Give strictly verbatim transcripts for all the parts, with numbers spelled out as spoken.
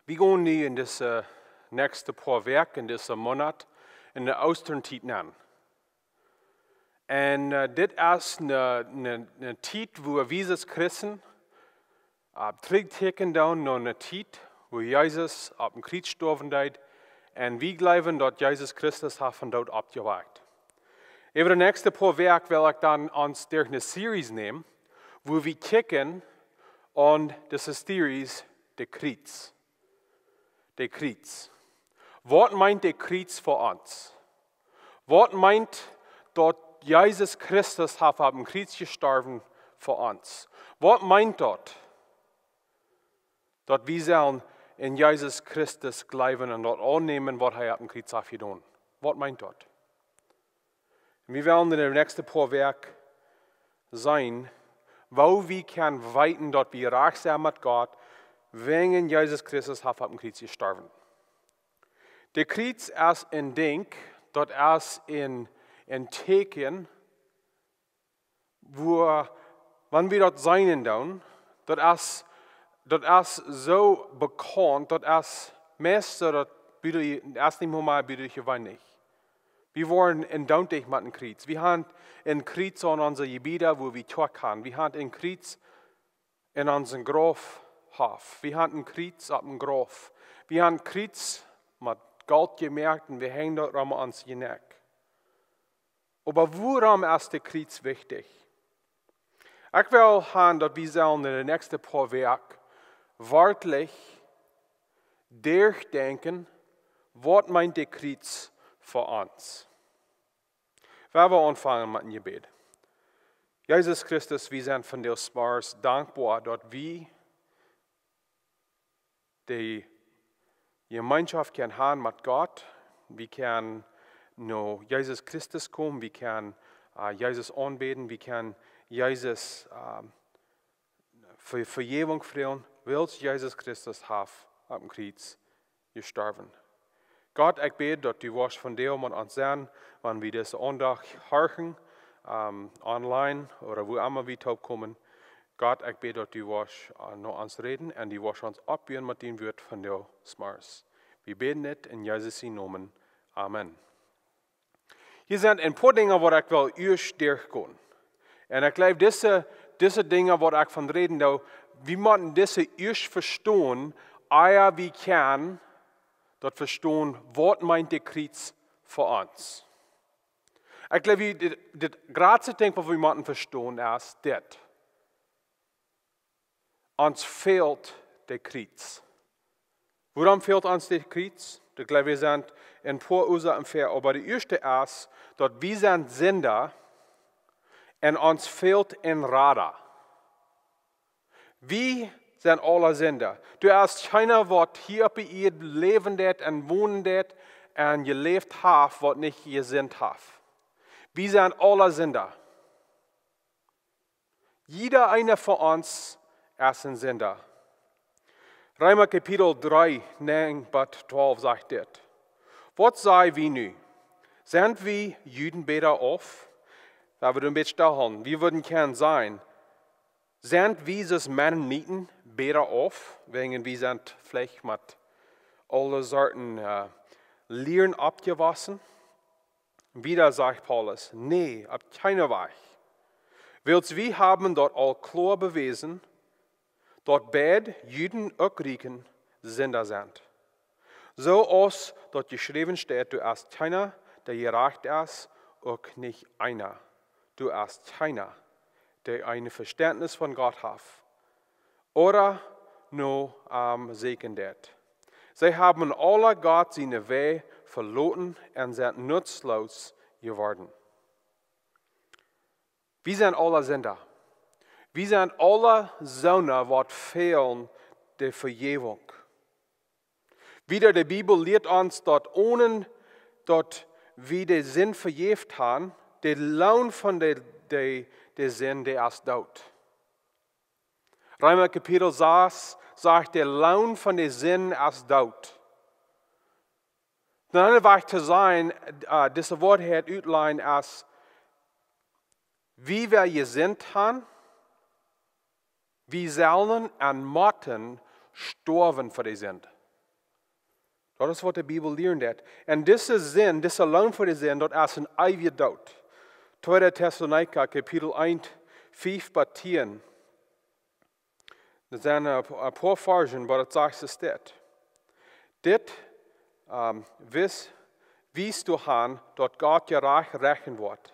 Wie gonen nu en dise näakjste poa Wäakj, en dise Moonat, en de Oostatiet nenn. Un äh, dit es ne, ne, ne Tiet, wua wie aus Christen äh, trigjkjikjen doonen no ne Tiet, wua Jesus opp een Kjriez stoawen deed. Un wie jleewen, daut Jesus Christus haft vom Doot oppjewakjt. Äwa de näakjste poa Wäakj well ekj dan ons derch ne Series nämen, wua wie kjikjen aun dise Series: de Kjriez. De Kjriez. Waut meent de Kjriez fa ons? Waut meent daut Jesus Christus haft opp een Kjriez jestorwen fa ons? Waut meent daut, daut wie sellen en Jesus Christus jleewen un daut aunnämen, waut hee opp een Kjriez haft jedonen? Waut meent daut? Un wie wellen en de näakjste poa Wäakj seenen, woo wie kjennen weeten, daut wie rajcht sent met Gott, wäajen Jesus Christus haft opp een Kjriez jestorwen. De Kjriez es een Dinkj, daut es een, een Tieekjen, wua, wan wie daut seenen doonen, daut es, daut es soo bekaunt, daut es meist soo, daut bie de, es nich mea bie de jeweenlich. Wie woaren en Doont met een Kjriez. Wie haben een Kjriez aun onse Jebieda, wua wie Kjoakj haben. Wie haben een Kjriez en onsen Graufhoff. Wie haben een Kjriez opp een Grauf. Wie haben een Kjriez met Golt jemoakt un wie henjen daut rom ons Jnekj. Oba wuarom es de Kjriez wichtich? Ekj well han, daut wie sellen en de näakjste poa Wäakj werkjlich derchdenkjen, waut meent de Kjriez fa ons. Wie wellen aunfangen met een Jebäd. Jesus Christus, wie sent vondoag zemorjes dankboa, daut wie de Jemeenschoft kjennen haben met Gott. Wie kjennen no Jesus Christus komen, wie kjennen äh, Jesus aunbäden, wie kjennen Jesus äh, Ve-, Vejäwunk froagen, wiels Jesus Christus haft opp een Kjriez jestorwen. Gott, ekj bäd, daut du woascht vondoag met ons sennen, wan wie dise Aundacht horchen, ähm, online ooda wua emma wie toopkomen. Gott, ekj bäd, daut du woascht äh, no ons räden un du woascht ons oppbuen met dien Wuat vondoag zemorjes. Wie bäden dit en Jesus sienen Nomen. Amen. Hia sent een poa Dinja, waut ekj well ieescht derchgonen. Un ekj jleew, dise, dise Dinja, waut ekj von räden doo, wie motten dise ieescht vestonen, ea wie kjennen daut vestonen, waut meent de Kjriez fa ons. Ekj jleew, wie, dit, dit jratste Dinkj, waut wie motten vestonen, es dit. Ons fält de Kjriez. Wuarom fält ons de Kjriez? Ekj jleew, wie sent en poa Uasoaken ver, oba de ieeschte es, daut wie sent Sinda un ons fält een Rada. Wie sent aula Sinda. Doa es kjeena, waut hia opp de Ieed läwen deit un wonen deit un jeläft haft, waut nich jesindicht haft. Wie sent aula Sinda. Jieda eena von ons es een Sinda. Reema Kapitel dree, näajen bat twalf sajcht dit: Waut saj wie nu? Sent wie Juden bäta auf? Lot wie een bät stell hoolen. Wie wudden kjennen sajen: Sent wie soo aus Mennoniten bäta auf, wäajen wie sent veleicht met aule Sorten äh, Lieren oppjewossen? Wieda sajcht Paulus: Nä, opp kjeenen Wajch. Wiels wie haben daut aul kloa bewäsen, daut beid, Juden uk Jrieken, Sinda sent. Soo aus daut jeschräwen steit: Doa es kjeena, dee jerajcht es, uk nich eena. Doa es kjeena, dee een Vestentnis von Gott haft ooda no am sieekjen deit. See haben aula Gott siene Wäaj veloten un sent nutzloos jeworden. Wie sent aula Sinda. Wie sent aula soone, waut fälen de Vejäwunk. Wieda, de Bibel lieet ons, daut onen daut wie de Sind vejäft han, de Loon von de, de, de Sind, dee es Doot. Reema Kapitel sas sajcht: De Loon von de Sind es Doot. Dan een Wajch to sajen, äh, dise Woarheit utlajen es: Wie, wäa jesindicht han, wie sellen un motten stoawen fa de Sind. Daut es waut de Bibel lieren deit. Un dise Sind, dise Loon fa de Sind, daut es een eewja Doot. Tweede Tessalonicha, Kapitel eent, fief bat tieen. Daut sent een, een poa Varzen, waut daut sajcht, es dit. Dit, ähm, wies, wiest doaraun, daut Gott jerajcht rechten woat.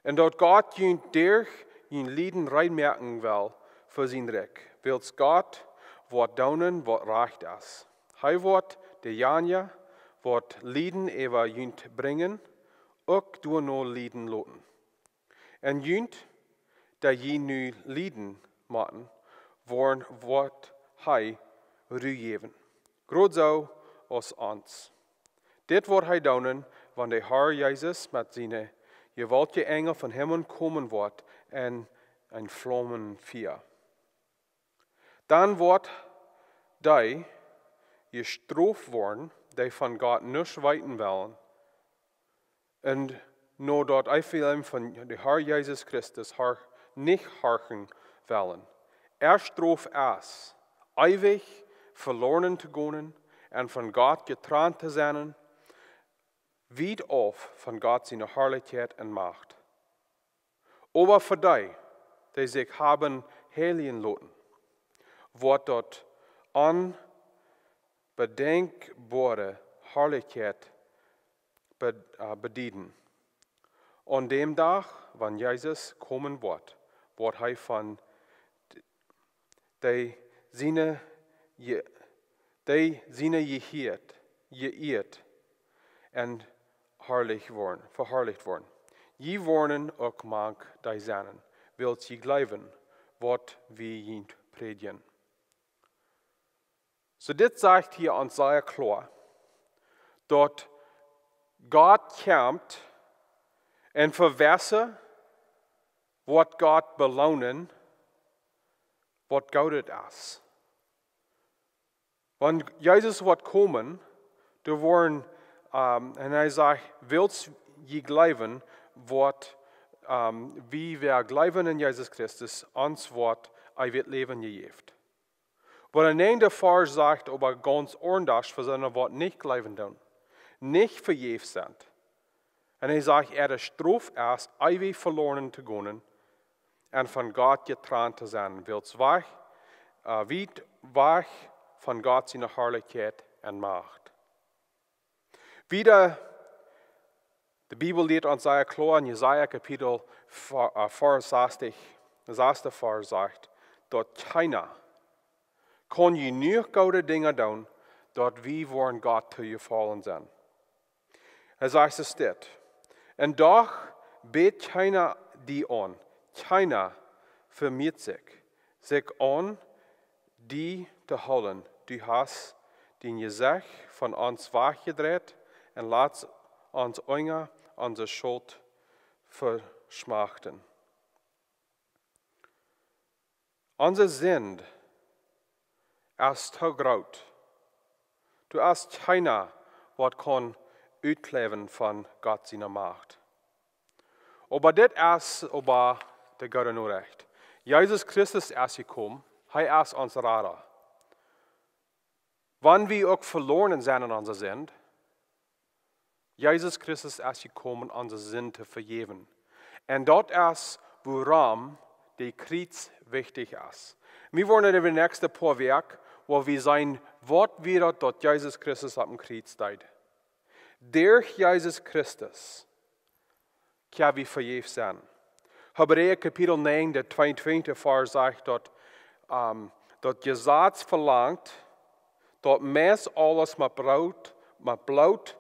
Un daut Gott junt derch jun Lieden rein moaken well fa sien Rikj. Wiels Gott woat doonen waut rajcht es. Hee woat dejanja waut Lieden äwa junt brinjen, uk doano lieden loten. Un junt, dee jie nu lieden motten, woaren, woat hee Ru jäwen. Groot soo aus ons. Dit woat hee doonen, wan de Herr Jesus met siene jewaultje Enjel von Himmel komen woat en een flaumend Fia. Dan woat dee jestroft woaren, dee von Gott nuscht weeten wellen, un no daut Evangelium von de Herr Jesus Christus hor-, nich horchen wellen. Äa Strof es, eewich veloaren to gonen un von Gott jetrant to sennen, wiet auf von Gott siene Harlichkjeit un Macht. Oba fa dee, dee sikj haben heiljen loten, woat daut onbedenkjbare Harlichkjeit be-, äh, bedieden. Aun däm Dach, wan Jesus komen woat, woat hee von d-, dee siene je-, dee siene jehieet, jeieet un harlich woaren, veharlicht woaren. Jie woaren uk mank dee sennen, wiels jie jleewen, waut wie junt prädjen. Soo dit sajcht hia ons sea kloa, daut Gott kjemt un fa wäa woat Gott beloonen, waut Goodet es. Wan Jesus woat komen, doa woaren, ähm, un hee sajcht, wiels jie jleewen, woat, ähm, wie wäa jleewen en Jesus Christus, ons woat eewjet Läwen jejäft. Oba de näajende Varsch sajcht oba gaunz aundasch fa soone waut nich jleewen doonen, nich vejäft sent. Un hee sajcht, äa Strof es, eewich veloaren to gonen un von Gott jetrant to sennen, wiels wajch, äh, wiet wajch von Gott siene Harlichkjeit un Macht. Wieda, de Bibel lieet ons sea kloa en Jesaja Kapitel va-, äh, veerunsastich, sastet Varsch sajcht, daut kjeena kaun jenuach goode Dinja doonen, daut wie woaren Gott to jefaulen sennen. Hee sajcht, es dit. Un doch bät kjeena die aun, kjeena vemieet sikj, sikj aun die to hoolen. Du hast dien Jesecht von ons wajchjedreit un latst ons unja onse Schult veschmachten. Onse Sind es too groot. Doa es kjeena waut kaun utkjleewen von Gott siene Macht. Oba dit es oba de goode Norecht. Jesus Christus es jekomen, hee es ons Rada. Wan wie uk veloaren sent en onse Sind, Jesus Christus es jekomen, onse Sind to vejäwen. Un daut es, wuarom de Kjriez wichtich es. Wie woaren en de näakjste poa Wäakj, wua wie seenen, waut wia daut, daut Jesus Christus oppem Kjriez deed. Derch Jesus Christus kjenn wie vejäft sennen. Hebräa Kapitel näajen, de tweeuntwintichste Varsch sajcht daut, ähm, daut Jesaz velangt, daut meist aules met Bloot, met Bloot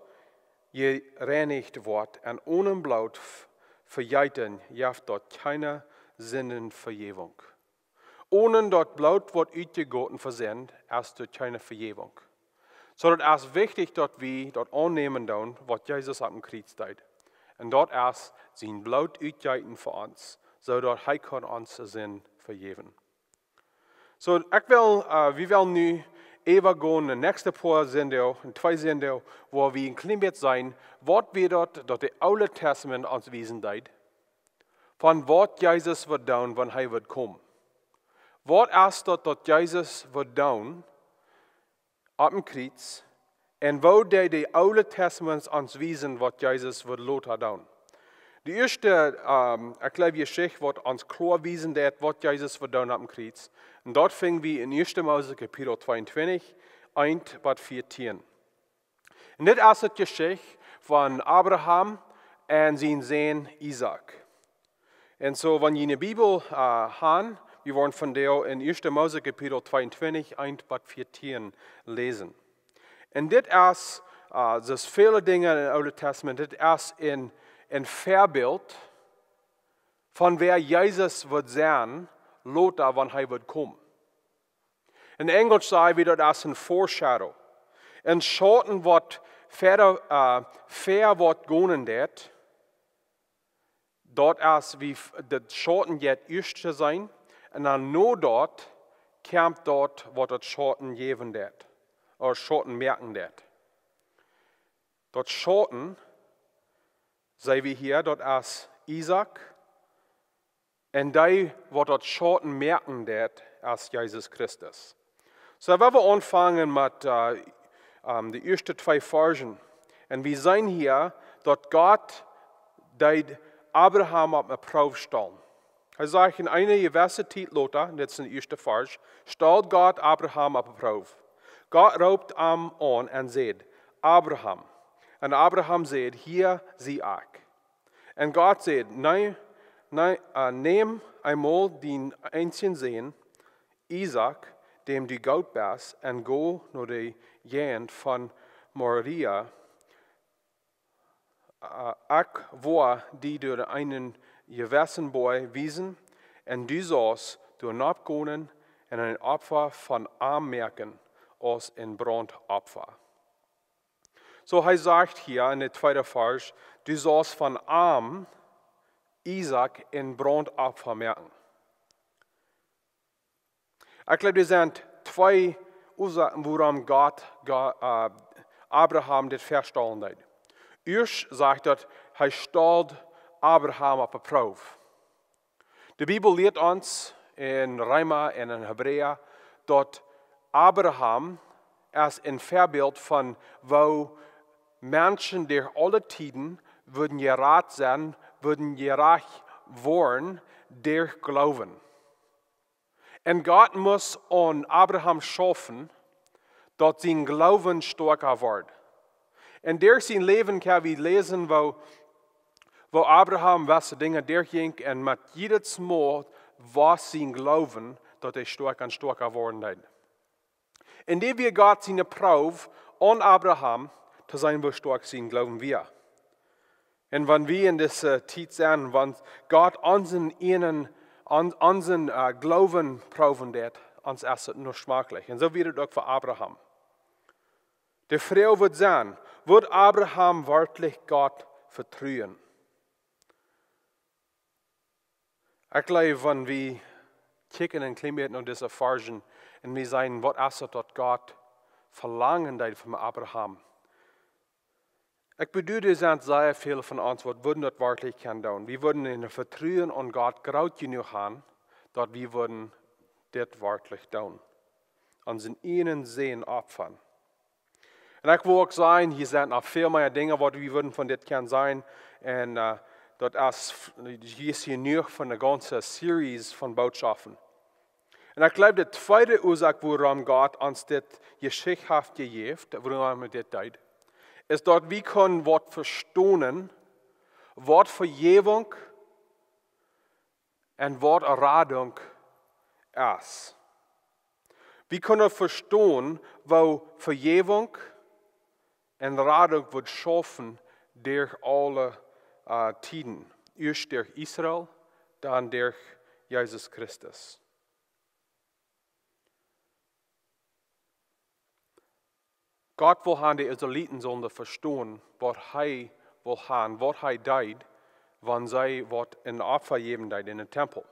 jereinicht woat, un onen Bloot v-, vejeeten jeft daut kjeene Sindenvejäwunk. Onen daut Bloot waut utjegoten fa Sind, es doa kjeene Vejäwunk. Soo daut es wichtich daut wie daut aunnämen doonen, waut Jesus oppem Kjriez deed. Un daut es sien Bloot utjeeten fa ons, soo daut hee kaun ons Sind vejäwen. Soo, ekj well, äh, wie wellen nu äwagonen, de näakjste poa Sindach, un twee Sindach, wua wie een kjlien bät seenen, waut wia daut, daut de Oole Tastament ons wiesen deed, von waut Jesus wudd doonen, wan hee wudd komen. Waut es daut, daut Jesus wudd doonen oppem Kjriez, Un woo dee de Oole Testaments ons wiesen, waut Jesus wudd lota doonen. De ieeschte, ähm, ekj jleew, Jeschicht, waut ons kloa wiesen deit, waut Jesus wudd doonen oppem Kjriez. Un daut finj wie en ieeschte Mose Kapitel tweeuntwintich, eent bat vieetieen. Un dit es de Jeschicht von Abraham un sien Sän Isaak. Un soo, wan jie ne Bibel, äh, han, wie woaren vondoag en ieeschte Mose Kapitel tweeuntwintich, eent bat vieetieen läsen. Un dit es, äh, soo väle Dinja em Oole Testament, dit es een, een Väabilt von wäa Jesus wudd sennen, lota, wan hee wudd komen. En Enjlisch saj wie daut es een foreshadow. Een Schauten waut wieda, äh, väa waut gonen deit, daut es woo f-, daut Schauten jeit ieescht to sennen, un dan no daut kjemt daut, waut daut Schauten jäwen deit, ooda Schauten moaken deit. Daut Schauten, seenen wie hia, daut es Isaak, un dee, waut daut Schauten moaken deit, es Jesus Christus. Soo, wie woaren aunfangen met, äh, ähm, de ieeschte twee Varzen. Un wie seenen hia, daut Gott deed Abraham opp eene Proow stalen. Hee sajcht, en eene jewesse Tiet lota, un dit es de ieeschte Varsch, stald Gott Abraham opp eene Proow. Gott roopt am aun un säd: "Abraham." Un Abraham säd: "Hia sie ekj." Un Gott säd: "Nemm, nemm, äh, nemm eemol dienen eensjen Sän, Isaak, däm du goot best, un go no de Jäajent von Moria. Äh, ekj woa die doa eenen jewessen Boajch wiesen, un du saust doa nopp gonen un een Opfa von am moaken aus een Brauntopfa." Soo, hee sajcht hia en de tweede Varsch: "Du saust von am, Isaak, een Brauntopfa moaken." Ekj jleew, doa sent twee Uasoaken, wuarom Gott, Gott, äh, Abraham dit väastalen deed. Ieescht sajcht daut, hee stald Abraham opp eene Proow. De Bibel lieet ons en Reema un en Hebräa, daut Abraham es een Väabilt von woo Menschen derch aule Tieden wudden jerat sennen, wudden jerajcht woaren derch Gloowen. Un Gott must aun Abraham schaufen, daut sien Gloowen stoakja wort. Un derch sien Läwen kjenn wie läsen, woo, woo Abraham jewesse Dinja derchjinkj un met jiedet Mol wia sien Gloowen, daut hee stoakja un stoakja woaren deed. Un dit wia Gott siene Proow aun Abraham, to seenen, woo stoakj sien Gloowen wia. Un wan wie en dise Tiet sent, wan Gott onsen eenen, on-, onsen, äh, Gloowen proowen deit, ons es et nich schmakjlich. Un soo wia et uk fa Abraham. De Froag wudd sennen: Wudd Abraham werkjlich Gott vetruen? Ekj jleew, wan wie kjikjen een kjlien bät no dise Varzen un wie seenen, waut es et, daut Gott velangen deed von Abraham. Ekj bedoel, doa sent sea väl von ons, waut wudden daut werkjlich kjennen doonen. Wie wudden een Vetruen aun Gott groot jenuach haben, daut wie wudden dit werkjlich doonen. Onsen eenen Sän opfren. Un ekj well uk sajen, hia sent noch väl mea Dinja, waut wie wudden von dit kjennen sajen. Un, äh, daut es, hia es jenuach von de gaunze Series von Bootschoften. Un ekj jleew, de tweede Uasoak, wuarom Gott ons dit Jeschicht haft jejäft, wuarom hee dit deed, es, daut wie kjennen waut vestonen, waut Vejäwunk un waut Radunk es. Wie kjennen vestonen, woo Vejäwunk un Radunk woat schaufen derch aule, äh, Tieden. Ieescht derch Israel, dan derch Jesus Christus. Gott well haben, de Israeliten sullen vestonen, waut hee well haben, waut hee deed, wan see waut een Opfa jäwen deed en dän Tempel.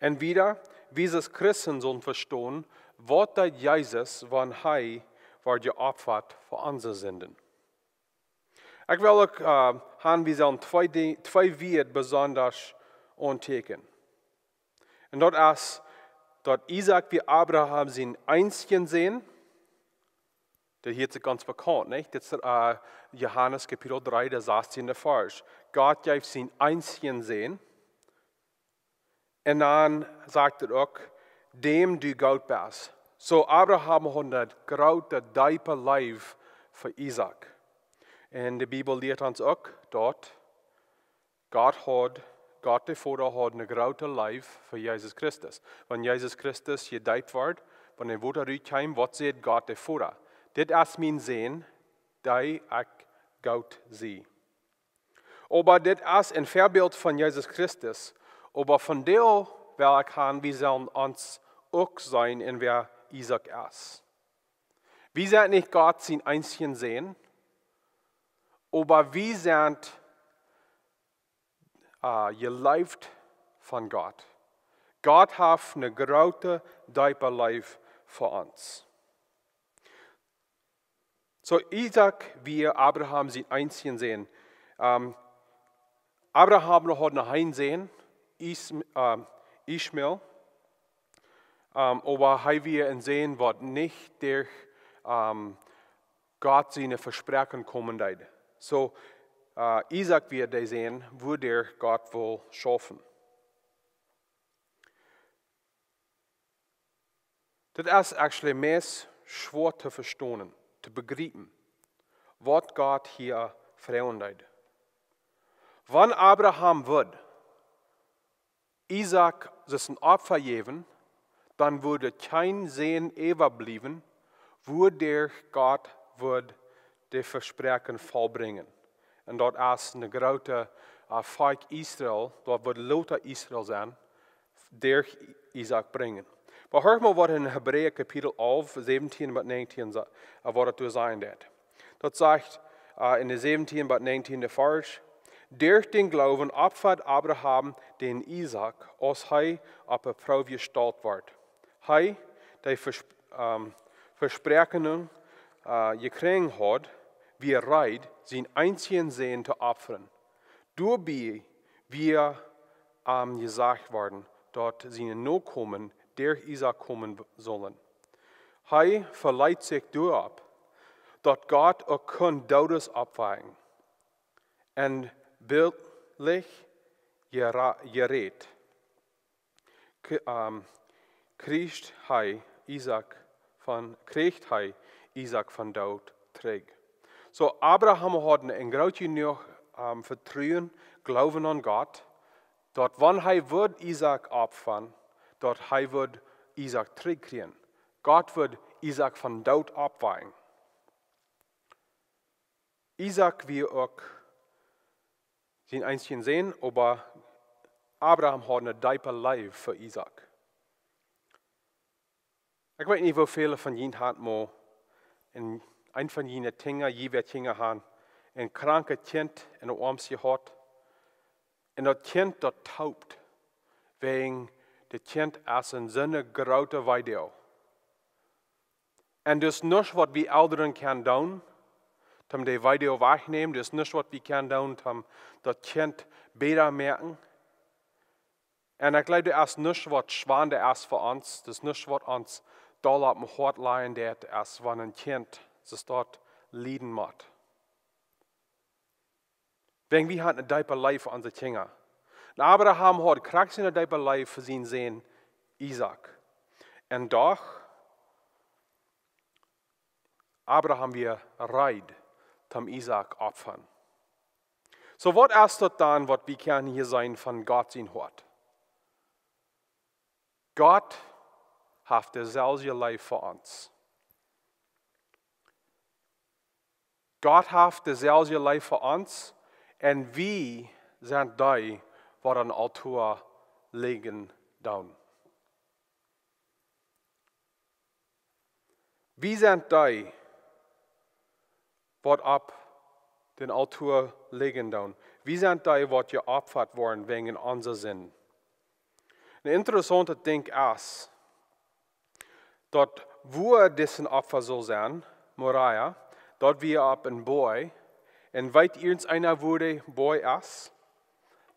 Un wieda, wie aus Christen sullen vestonen, waut deed Jesus, wan hee wort jeopfat fa onse Sinden. Ekj well uk, äh, haben, wie sellen twee Di-, twee Wieed besonda auntieekjnen. Un daut es, daut Isaak wia Abraham sien eensja Sän, Dit hieet sikj gaunz bekaunt, nich? Dit es, äh, Johanes Kapitel dree, de sastieende Varsch. Gott jeef sienen eensjen Sän. Un dan sajcht et uk, däm du goot best. Soo Abraham haud eene groote, deepe Leew fa Isaak. Un de Bibel lieet ons uk daut Gott haud, Gott de Voda haud eene groote Leew fa Jesus Christus. Wan Jesus Christus jedeept wort, wan hee Wota rutkjeem, waut säd Gott de Voda? Dit es mien Sän, dän ekj goot sie. Oba dit es een Väabilt von Jesus Christus. Oba vondoag well ekj han, wie sellen ons uk seenen en wäa Isaak es. Wie sent nich Gott sien eensjen Sän, oba wie sent, äh, jeleeft von Gott. Gott haft eene groote, deepe Leew fa ons. Soo, Isaak wia Abraham sien eensjen Sän. Ähm, Abraham haud noch een Sän, Is-, ähm, Ismael. Ähm, oba hee wia een Sän, waut nich derch, ähm, Gott siene Vespräakjunk komen deed. Soo, äh, Isaak wia de Sän, wua derch Gott wull schaufen. Dit es actually meist schwoa to vestonen, to bejriepen, waut Gott hia froagen deed. Wan Abraham wudd Isaak soo een Opfa jäwen, dan wudd kjeen Sän äwabliewen, wua derch Gott wudd de Vespräakjunk vollbrinjen. Un daut es eene groote, äh, Volkj Israel, daut wudd lota Israel sennen, derch Isaak brinjen. Oba horch mol, waut en Hebräa Kapitel alf, säwentieen bat näajentieen sa-, äh, waut daut doa sajen deit. Daut sajcht, äh, en de säwentieen bat näajentieen Varsch: Derch dän Gloowen opfad Abraham dän Isaak, aus hee opp de Proow jestalt wort. Hee, dee Vesp-, ähm, Vespräakjunk, äh, jekjräajen haud, wia reed, sienen eensjen Sän to opfren. Doabie wia am jesajcht worden, daut siene Nokomen derch Isaak komen w-, sullen. Hee veleet sikj doaropp, daut Gott uk kunn Doodes oppwakjen. Un biltlich jera-, jerät, k-, ähm, kjrieech hee Isaak von, kjrieech hee Isaak von doot trigj. Soo, Abraham haud een, een groot jenuach, ähm, Vetruen, Gloowen aun Gott, daut wan hee wudd Isaak opfren, daut hee wudd Isaak trigj kjrieen. Gott wudd Isaak von doot oppwakjen. Isaak wia uk sien eensjen Sän, oba Abraham haud eene deepe Leew fa Isaak. Ekj weet nich, woo väle von junt han mol een, een von june Kjinja, jie waut Kjinja han, een kranket Kjint en de Oarms jehaut. Un daut Kjint, daut toopt, wäajen daut Kjint es en soone groote Weedoag. Un daut es nuscht, waut wie Elren kjennen doonen, om de Weedoag wajchtonämen. Daut es nuscht, waut wie kjennen doonen, om daut Kjint bäta moaken. Un ekj jleew, daut es nuscht, waut schwanda es fa ons. Daut es nuscht, waut ons dolla opp daut Hoat lajen deit, aus wan een Kjint soo daut lieden mott. Wäajen wie han eene deepe Leew fa onse Kjinja. Un Abraham haud krakjt soone deepe Leew fa sienen Sän Isaak. Un doch, Abraham wia reed, om Isaak opfren. Soo, waut es daut dan, waut wie kjennen hia seenen von Gott sien Hoat? Gott haft deeselwje Leew fa ons. Gott haft deeselwje Leew fa ons, un wie sent dee, waut aum Altoa ligjen doonen. Wie sent dee, waut opp dän Altoa ligjen doonen. Wie sent dee, waut jeopfat woaren wäajen onse Sinden. Een interessauntet Dinkj es, daut wua dit Opfa sull sennen, Moria, daut wia opp een Boaj. Un weet irjenteena, wua de Boaj es?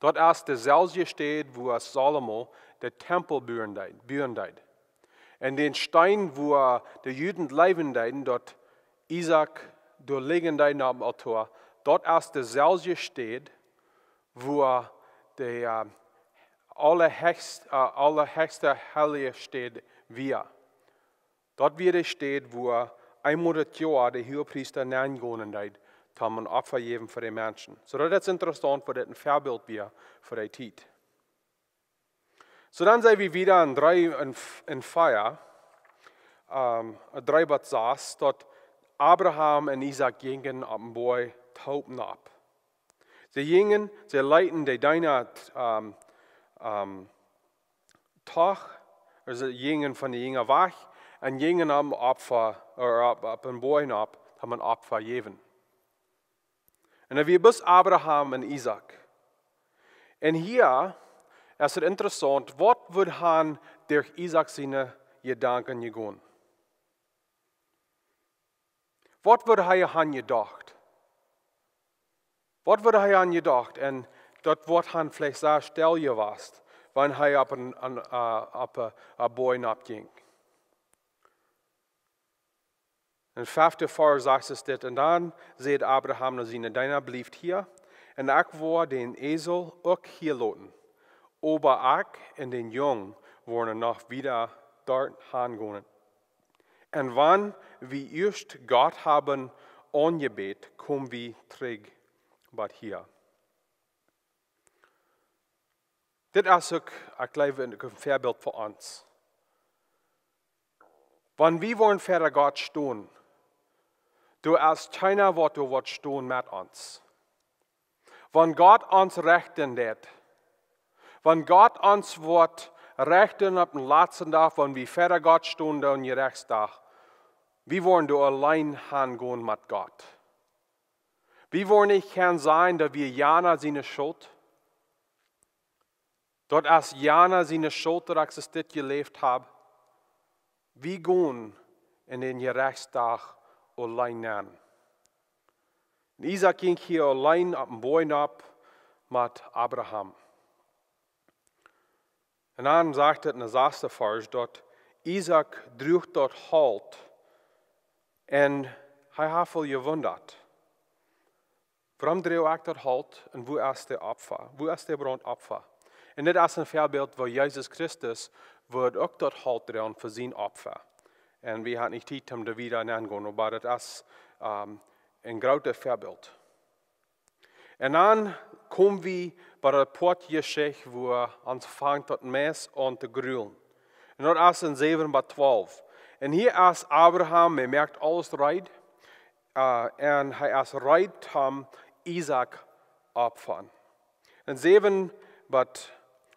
Daut es deeselwje Städ, wua Salomo dän Tempel buen deed, buen deed. Un dän Steen, wua de Juden jleewen deeden, daut Isaak doa lijen deed aum Altoa, daut es deeselwje Städ, wua de äh, allerhechst, äh, allerhechste heilje Städ wia. Daut wia de Städ, wua eemol daut Joa de Huagepriesta nengonen deed, om een Opfa jäwen fa de Menschen. Soo daut es interessaunt, waut dit een Väabilt wia fa de Tiet. Soo dan seenen wie wada en dree en, en vea, ähm, dree waut sajcht, daut Abraham un Isaak jinjen opp een Boajch toop nopp. See jinjen, see leeten de Deena ähm, ähm, toch, aulsoo see jinjen von de Jinja wajch un jinjen opp een Opfa, ooda opp, opp een Boajch nopp, om een Opfa jäwen. Un daut wia bloos Abraham un Isaak. Un hia es et interessaunt, waut wudd han derch Isaak siene Jedanken jegonen? Waut wudd hee han jedocht? Waut wudd hee han jedocht? Un daut wudd han veleicht sea stell jewast, wan hee opp een, een, äh, opp een, een Boajch nopp jinkj. En fefte Varsch sajcht et dit: Un dan säd Abraham no siene Deena: Blieft hia, un ekj woa dän Esel uk hia loten. Oba ekj un dän Jung woaren noch wada doa han gonen. Un wan wie ieescht Gott haben aunjebät, kom wie trigj bat hia. Dit es uk, ekj jleew, een, een Väabilt fa ons. Wan wie woaren ver Gott stonen, doa es kjeena, waut doa woat stonen met ons. Wan Gott ons rechten deit, wan Gott ons woat rechten opp dän latsten Dach, wan wie ver Gott stonen, dän Jerechtsdach, wie woaren doa auleen han gonen met Gott. Wie woaren nich kjennen sajen, daut wia jana siene Schult. Daut es jana siene Schult, daut ekj soo stell jeläft hab. Wie gonen en dän Jerechtsdach auleen nenn. Un Isaak jinkj hia auleen opp een Boajch nopp met Abraham. Un dan sajcht et en dän sasten Varsch, daut Isaak druach daut Holt un hee haft väl jewundat: Wuarom droag ekj daut Holt un wua es de Opfa? Wua es de Brauntopfa? Un dit es een Väabilt, wua Jesus Christus wudd uk daut Holt droagen fa sien Opfa. Un wie haben nich Tiet om doa wieda nenn to gonen, oba daut es ähm, een grootet Väabilt. Un dan kom wie bie daut Poat Jeschicht, wua ons fangt daut meist aun to grulen. Un daut es en säwen bat twalf. Un hia es Abraham, hee moakt aules reed, äh, un hee es reed om Isaak opfren. En säwen bat,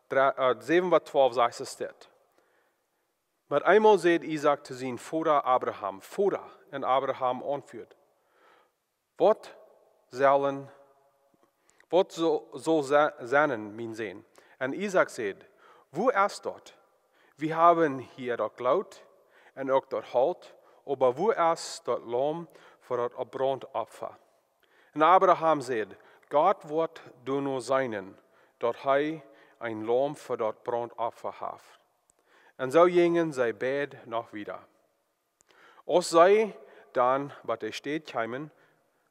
dree, äh, säwen bat twalf sajcht et dit: Met eemol säd Isaak to sienen Voda Abraham: Voda! Un Abraham auntwuad: Waut sellen, waut saul, saul se-, sennen, mien Sän? Un Isaak säd: Wua es daut? Wie haben hia daut Loot un uk daut Holt, oba wua es daut Laum fa daut Brauntopfa? Un Abraham säd: Gott woat doano seenen, daut hee een Laum fa daut Brauntopfa haft. Un soo jinjen see beid noch wieda. Aus see dan bie de Städ kjeemen,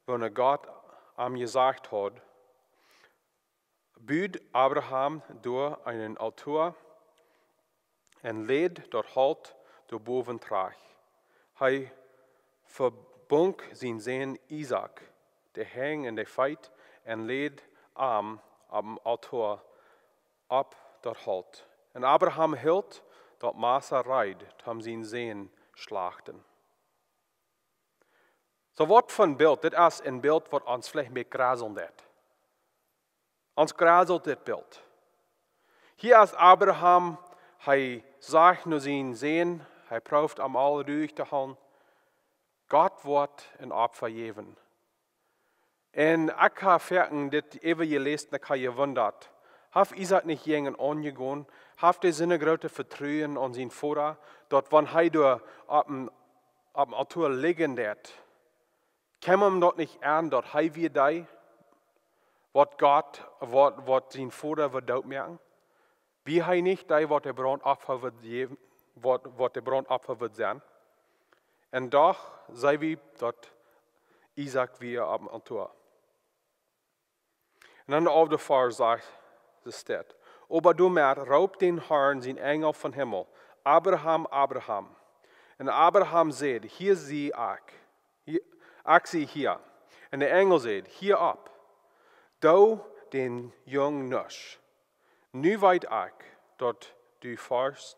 woone Gott am jesajcht haud, bud Abraham doa eenen Altoa un läd daut Holt doa bowen trajcht. Hee vebunk sienen Sän Isaak de Henj un de Feet un läd am opp dän Altoa opp daut Holt. Un Abraham hilt daut Massa reed, om sienen Sän schlachten. Soo, waut fa een Bilt. Dit es een Bilt, waut ons veleicht een bät gruseln deit. Ons gruselt dit Bilt. Hia es Abraham, hee sajcht no sienen Sän, hee proowt am aul ruich to hoolen: Gott woat een Opfa jäwen. Un ekj hab foaken dit äwa jeläst un ekj hab jewundat: Haft Isaak nich jinjen aunjegonen? Haft hee soon grootet Vetruen aun sienen Voda, daut wan hee doa opp dän, opp dän Altoa lijen deed, kjeem am daut nich aun, daut hee wia dee, waut Gott, waut, waut sien Voda wudd doot moaken? Wia hee nich dee, waut de Brauntopfa wudd jäwen, waut, waut de Brauntopfa wudd sennen? Un doch see wie daut Isaak wia opp em Altoa. Un dan de alfte Varsch sajcht, es dit: Oba doamet roopt dän Harn sien Enjel vom Himmel: "Abraham, Abraham." Un Abraham säd: "Hia sie ekj, hia, ekj sie hia." Un de Enjel säd: "Hia opp, doo dän Jung nuscht. Nu weet ekj, daut du Forcht,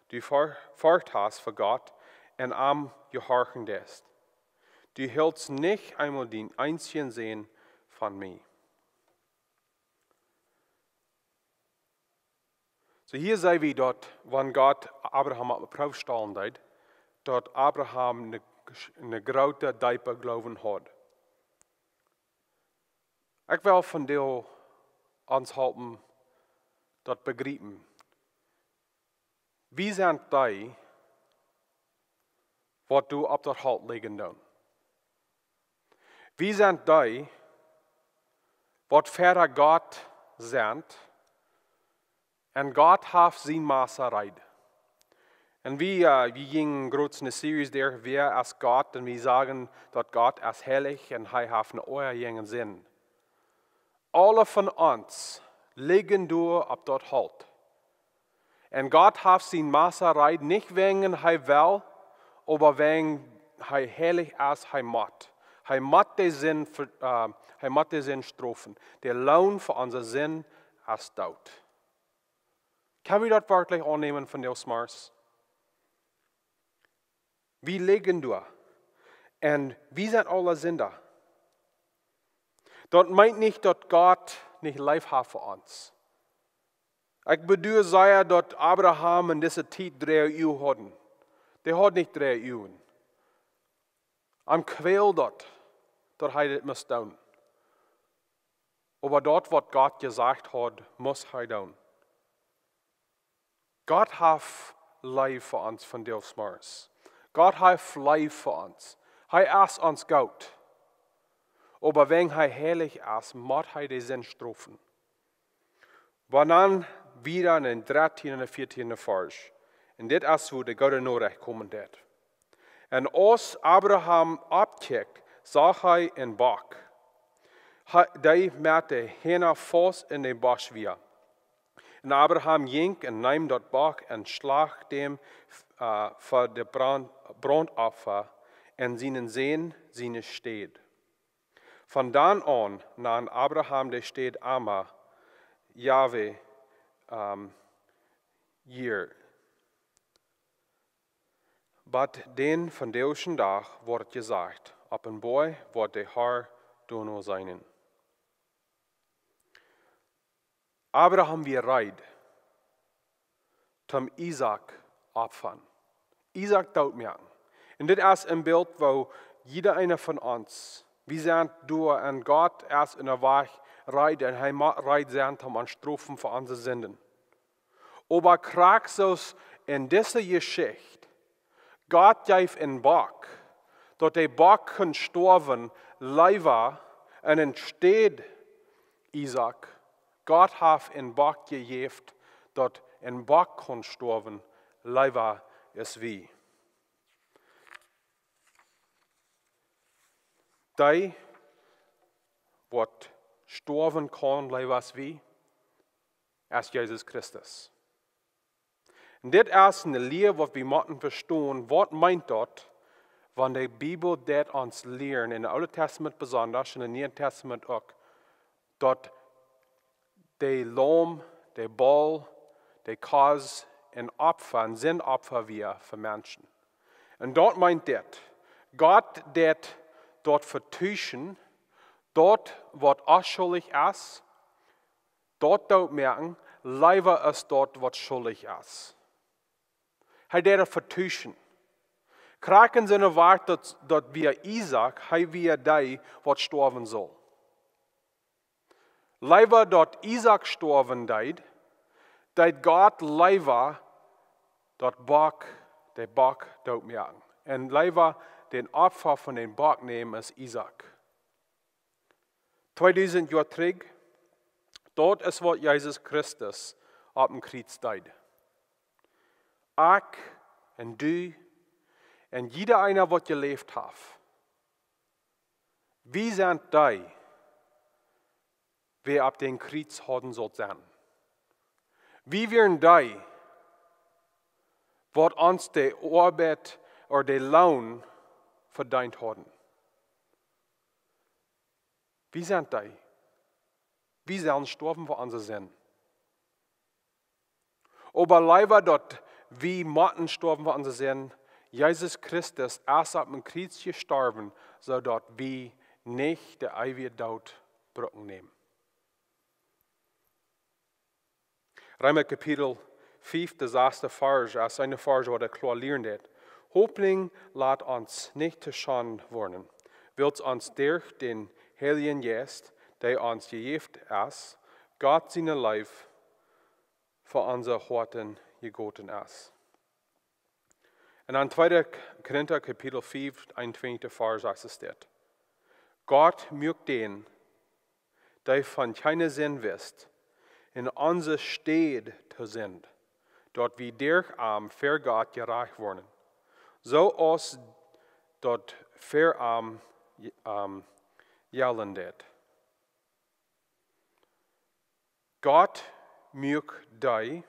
du Forcht hast fa Gott un am jehorchen deist. Du hilst nich eemol dän eensjen Sän von mie." Soo hia see wie daut, wan Gott Abraham opp de Proow stalen deed, daut Abraham een, een grooten, deepen Gloowen haud. Ekj well vondoag ons halpen daut bejriepen. Wie sent dee, waut doa opp daut Holt lijen doonen? Wie sent dee, waut ver Gott sent, un Gott haft sien Massa reed? Un wie, äh, wie jinjen groots eene Series doa, wäa es Gott, un wie sajen daut Gott es heilich un hee haft eene Oaja jäajen Sind. Aule von ons lijen doa opp daut Holt. Un Gott haft sien Massa reed, nich wäajen hee well, oba wäajen hee heilich es, hee mott. Hee mott de Sind ver-, äh, hee mott de Sind strofen. De Loon fa onse Sind es Doot. Kjenn wie daut werkjlich aunnämen vondoag zemorjes? Wie lijen doa. Un wie sent aule Sinda. Daut meent nich, daut Gott nich leef haft fa ons. Ekj bedua sea, daut Abraham en dise Tiet dree Uagen haud. Dee haud nich dree Uagen. Am kwäld daut, daut hee dit must doonen. Oba daut, waut Gott jesajcht haud, must hee doonen. Gott haft leef fa ons vondoag zemorjes. Gott haft leef fa ons. Hee es ons goot. Oba wäajen hee heilich es, mott hee de Sind strofen. Oba dan wieda en dän dartieenden un vieetieenden Varsch. Un dit es, wua de goode Norecht komen deed. Un aus Abraham oppkjikjt, sach hee een Bock, ha-, dee met de Hieena faust en dän Bosch wia. Un Abraham jinkj un neem daut Bock un schlacht dän, äh, fa de Brand-, Brandopfa en sienen Sän siene Städ. Von dan aun nand Abraham de Städ Ama, Jahwe, ähm, Jire. Bat dän vondoagschen Dach woat jesajcht: "Opp een Boajch woat de Har doano seenen." Abraham wia reed, toom Isaak opfren. Isaak doot moaken. Un dit es een Bilt, wua jieda eena von ons, wie sent doa un Gott es en de Wajch reed un hee mott reed sennen toom ons strofen fa onse Sinden. Oba krakjt soo aus en dise Jeschicht, Gott jeef een Bock, daut de Bock kunn stoawen, leewa, un enne Städ Isaak, Gott haft een Bock jejäft, daut een Bock kunn stoawen, leewa aus wie. Dee, waut stoawen kaun, leewa aus wie, es Jesus Christus. Un dit es eene Lia, waut wie motten vestonen. Waut meent daut, wan de Bibel daut ons lieren, en daut Oole Tastament besonda, en daut Niee Tastament uk, daut de Laum, de Boll, de Kos een Opfa, een Sindopfa wia fa Menschen? Un daut meent dit: Gott deed daut vetuschen, daut, waut onschuldich es, daut doot moaken, leewa aus daut, waut schuldich es. Hee deed daut vetuschen. Krakjt en siene Welt, daut, daut wia Isaak, hee wia dee, waut stoawen sull. Leewa daut Isaak stoawen deed, deed Gott leewa daut Bock, de Bock doot moaken. Un leewa dän Opfa von dän Bock nämen aus Isaak. Tweedusent Joa trigj, daut es, waut Jesus Christus opp dän Kjriez deed. Ekj un du, Un jieda eena waut jeläft haft, wie sent dee, wäa opp dän Kjriez haud sult sennen. Wie wieren dee, waut ons de Oabeit ooda de Loon vedeent hauden. Wie sent dee. Wie sellen stoawen fa onse Sind. Oba leewa daut wie motten stoawen fa onse Sind, Jesus Christus es opp een Kjriez jestorwen, soo daut wie nich de eewje Doot brucken nämen. Reema Kapitel fief, de sasta Varsch, es een Varsch waut kloa lieren deit. Hopninj lat ons nich to Schaunden woaren, wiels ons derch dän Heiljen Jeist, dee ons jejäft es, Gott siene Leew fa onse Hoaten jegoten es. Un dan tweede Korinta Kapitel fief, eenuntwintich Varsch sas es dit: Gott muak dän, dee von kjeene Sind wist, en onse Städ to Sind, daut wie derch am ver Gott jerajcht woaren, soo aus daut ver am, ähm, jellen deit. Gott muak dee,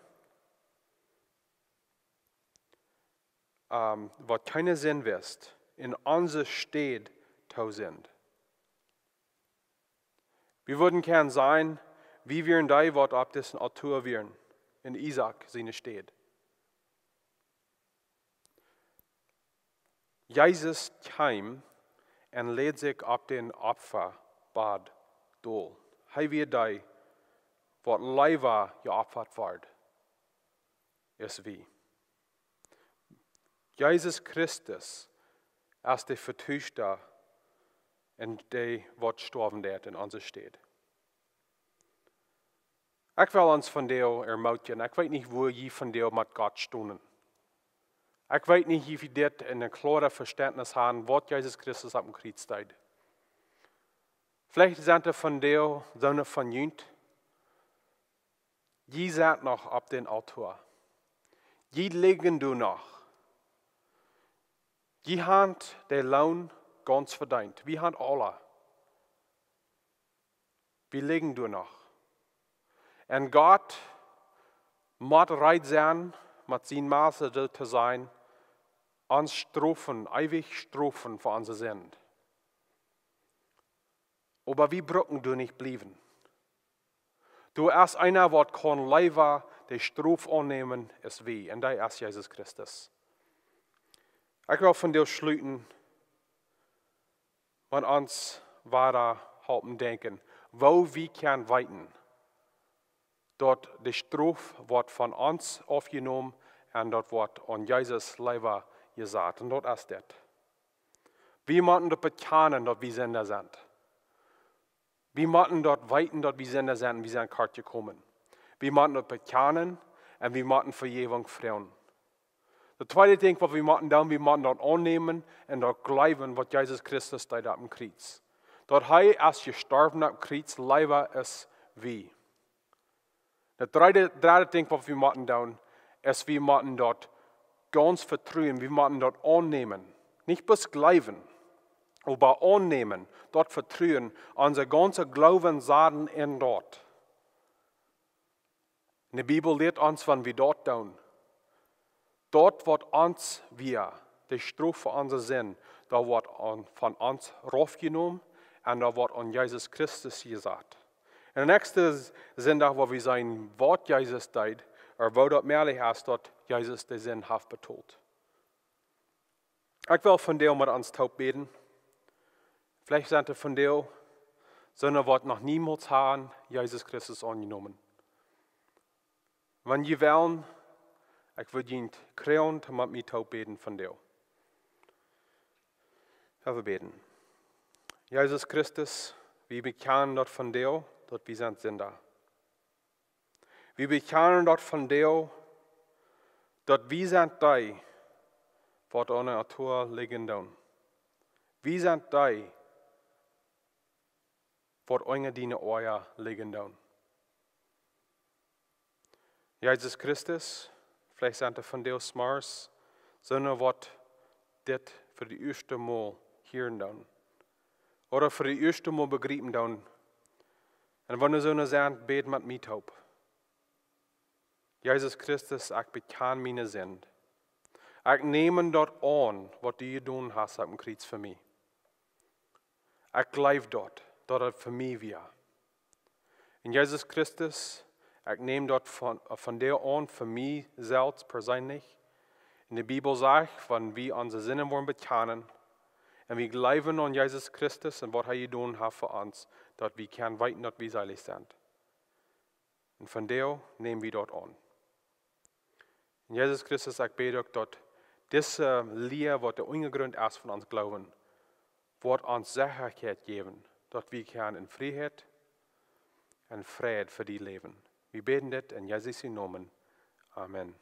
ähm, waut kjeene Sind wist, en onse Städ to Sind. Wie wudden kjennen sajen, wie wieren dee, waut opp disen Altoa wieren, en Isaak siene Städ. Jesus kjeem un läd sikj opp dän Opfabod dol. Hee wia dee, waut leewa jeopfat wort aus wie. Jesus Christus es de Vetuschte un dee, waut stoawen deit en onse Städ. Ekj well ons vondoag ermootjen. Ekj weet nich, woo jie vondoag met Gott stonen. Ekj weet nich, woo jie dit en een kloaret Vestentnis haben, waut Jesus Christus opp dän Kjriez deed. Veleicht sent doa vondoag soone von junt, jie sent noch opp dän Altoa. Jie lijen doa noch. Jie haben dän Loon gaunz vedeent. Wie haben aula. Wie lijen doa noch. Un Gott mott reed sennen, met sien Meister doa to sennen, ons strofen, eewich strofen fa onse Sind. Oba wie brucken doa nich bliewen. Doa es eena, waut kaun leewa de Strof aunnämen aus wie, un dee es Jesus Christus. Ekj well vondoag schluten, wan ons wada halpen denkjen, woo wie kjennen weeten, daut de Strof woat von ons aufjenomen un daut woat aun Jesus leewa jesat. Un daut es dit. Wie motten daut bekjanen, daut wie Sinda sent. Wie motten daut weeten, daut wie Sinda sent un wie sent kort jekomen. Wie motten daut bekjanen un wie motten Vejäwunk froagen. Daut tweede Dinkj, waut wie motten doonen, wie motten daut aunnämen un daut jleewen, waut Jesus Christus deed opp dän Kjriez. Daut hee es jestorwen opp dän Kjriez, leewa aus wie. Daut dredde, dredde Dinkj, waut wie motten doonen, es, wie motten daut gaunz vetruen, wie motten daut aunnämen. Nich bloos jleewen, oba aunnämen, daut vetruen, onse gaunze Gloowen saten en daut. Un de Bibel lieet ons, wan wie daut doonen, daut waut ons wia, de Strof fa onse Sind, daut woat aun, von ons raufjenomen un daut woat aun Jesus Christus jesat. Un de näakjste S-, Sindach, wua wie seenen, waut Jesus deed, ooda woo daut mäajlich es, daut Jesus de Sind haft betolt. Ekj well vondoag met ons toop bäden. Veleicht sent doa vondoag soone, waut noch niemols haben Jesus Christus aunjenomen. Wan jie wellen, ekj wudd junt kjrieen, om met mie toop bäden vondoag. Lot ons bäden. Jesus Christus, wie bekjanen daut vondoag, daut wie sent Sinda. Wie bekjanen daut vondoag, daut wie sent dee, waut aun de Altoa lijen doonen. Wie sent dee, waut unja diene Oaja lijen doonen. Jesus Christus, veleicht sent doa vondoag zemorjes soone, waut dit fa daut ieeschte Mol hieren doonen, ooda fa daut ieeschte Mol bejriepen doonen, un wan du soo een sent, bäd met mie toop: Jesus Christus, ekj bekjan miene Sind. Ekj näm daut aun, waut du jedonen hast opp dän Kjriez fa mie. Ekj jleew daut, daut daut fa mie wia. Un Jesus Christus, ekj näm daut von, von die aun fa mie selfst perseenlich. Un de Bibel sajcht, wan wie onse Sinden woaren bekjanen un wie jleewen aun Jesus Christus un waut hee jedonen haft fa ons, daut wie kjennen weeten, daut wie seelich sent. Un von die näm wie daut aun. Un Jesus Christus, ekj bäd uk, daut dise Lia, waut de Unjagrunt es von ons Gloowen, woat ons Sechaheit jäwen, daut wie kjennen en Frieheit un Fräd fa die läwen. Wie bäden dit en Jesus sienen Nomen. Amen.